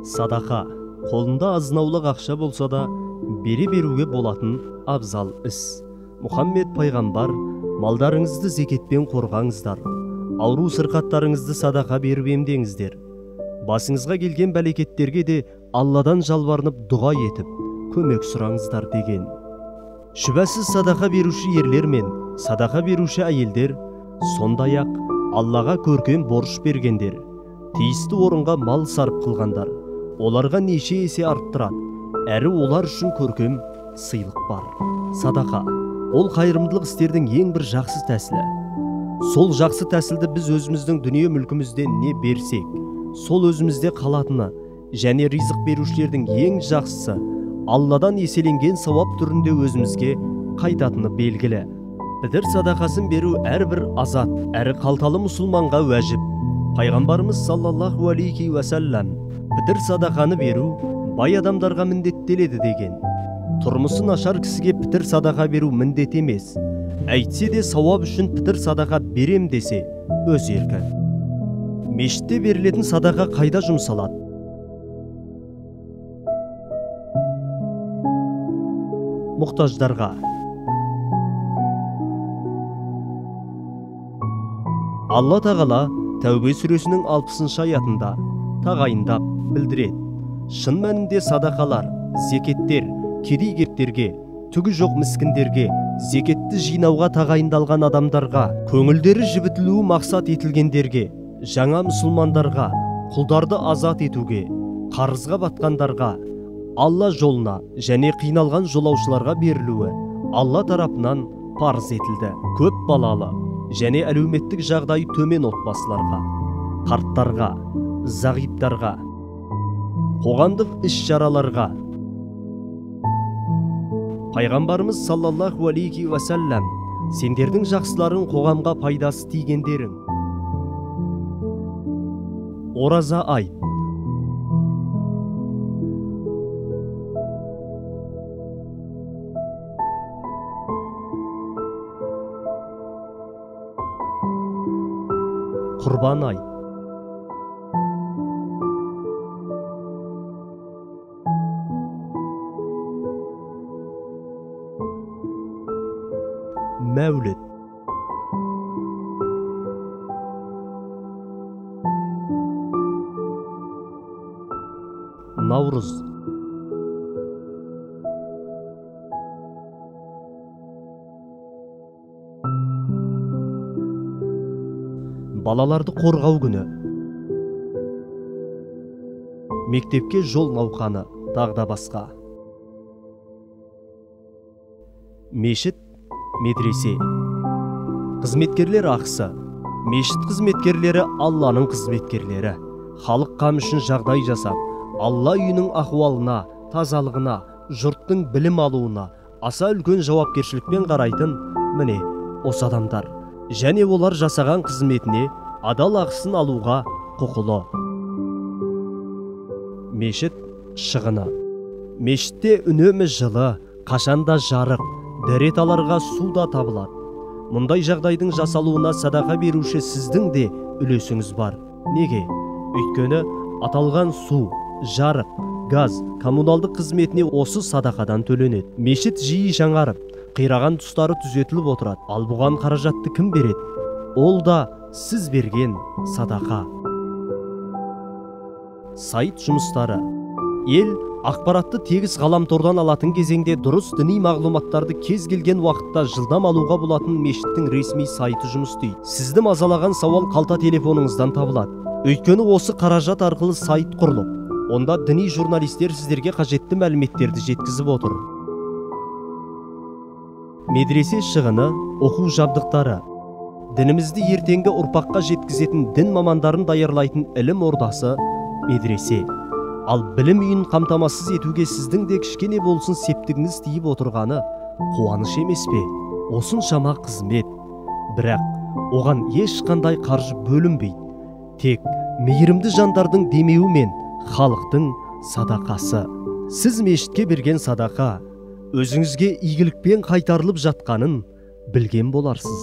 Садақа қолында азын-аулақ ақша болса да бере беруге болатын абзал іс. Мұхаммед пайғамбар, малдарыңызды зекетпен қорғаңыздар, ауру сырқаттарыңызды садақа беріп емдеңіздер. Басыңызға келген бәлекеттерге де Алладан жалбарынып дұға етіп, көмек сұраңыздар деген. Шүбәсіз садақа беруші ерлер мен садақа беруші әйелдер, сондай-ақ Аллаға көркем борыш бергендер, тиісті орынға мал сарып қылғандар, оларға неше есе арттырады, әрі олар үшін көркем сыйлық бар. Садақа ол қайырымдылық істердің ең бір жақсы тәсілі. Сол жақсы тәсілді біз өзіміздің дүние мүлкімізден не берсек, сол өзімізде қалатыны және ризық берушілердің ең жақсысы Алладан еселенген сауап түрінде өзімізге қайтатыны белгілі. Пітір садақасын беру әрбір азат, әрі қалталы мұсылманға уәжіп. Пайғамбарымыз саллаллаху алейхи уәсәлләм пітір садақаны беру бай адамдарға міндеттеледі деген. Тұрмысы нашар кісіге пітір садақа беру міндет емес. Әйтсе де сауап үшін пітір садақа берем десе өз еркі. Мешітте берілетін садақа қайда жұмсалады? Мұқтаждарға. Алла Тағала Тәубе сүресінің 60-шы аятында тағайындап білдіреді. Шын мәнінде садақалар, зекеттер, кедей-кептерге, түгі жоқ міскіндерге, зекетті жинауға тағайындалған адамдарға, көңілдері жібітілуі мақсат етілгендерге, жаңа мұсылмандарға, құлдарды азат етуге, қарызға батқандарға, Алла жолына және қиналған жолаушыларға берілуі Алла тарапынан парыз етілді. Көп балалы және әлеуметтік жағдайы төмен отбасыларға, қарттарға, зағиптарға, қоғамдық іс-шараларға. Пайғамбарымыз саллаллаху алейхи уәсәлләм, сендердің жақсыларың қоғамға пайдасы тигендерің. Ораза айт. Құрбан айт. Мәуліт. Наурыз. Балаларды қорғау күні. Мектепке жол науқаны, тағы да басқа. Мешіт, медресе. Қызметкерлер ақысы. Мешіт қызметкерлері Алланың қызметкерлері. Халық қам үшін жағдай жасап, Алла үйінің ахуалына, тазалығына, жұрттың білім алуына аса үлкен жауапкершілікпен қарайтын міне осы адамдар. Және олар жасаған қызметіне адал ақысын алуға құқылы. Мешіт шығыны. Мешітте үнемі жылы, қашанда жарық, дәрет аларға су да табылады. Мұндай жағдайдың жасалуына садақа беруші сіздің де үлесіңіз бар. Неге? Өйткені аталған су, жарық, газ, коммуналдық қызметіне осы садақадан төленеді. Мешіт жиі жаңарып, қираған тұстары түзетіліп отырады. Ал бұған қаражатты кім береді? Ол да сіз берген садақа. Сайт жұмыстары. Ел ақпаратты тегіс ғаламтордан алатын кезеңде дұрыс діни мағлұматтарды кез келген уақытта жылдам алуға болатын мешіттің ресми сайты жұмыс істейді. Сізді мазалаған сауал қалта телефоныңыздан табылады. Өйткені осы қаражат арқылы сайт құрылып, онда діни журналистер сіздерге қажетті мәліметтерді жеткізіп отыр. Медресе шығыны, оқу жабдықтары. Дінімізді ертеңгі ұрпаққа жеткізетін дін мамандарын даярлайтын ілім ордасы медресе. Ал білім үйін қамтамасыз етуге сіздің де кішкене болсын септігіңіз тиіп отырғаны қуаныш емес пе? Осыншама қызмет. Бірақ оған ешқандай қаржы бөлінбейді. Тек мейірімді жандардың демеуі мен халықтың садақасы. Сіз мешітке берген садақа өзіңізге игілікпен қайтарылып жатқанын білген боларсыз.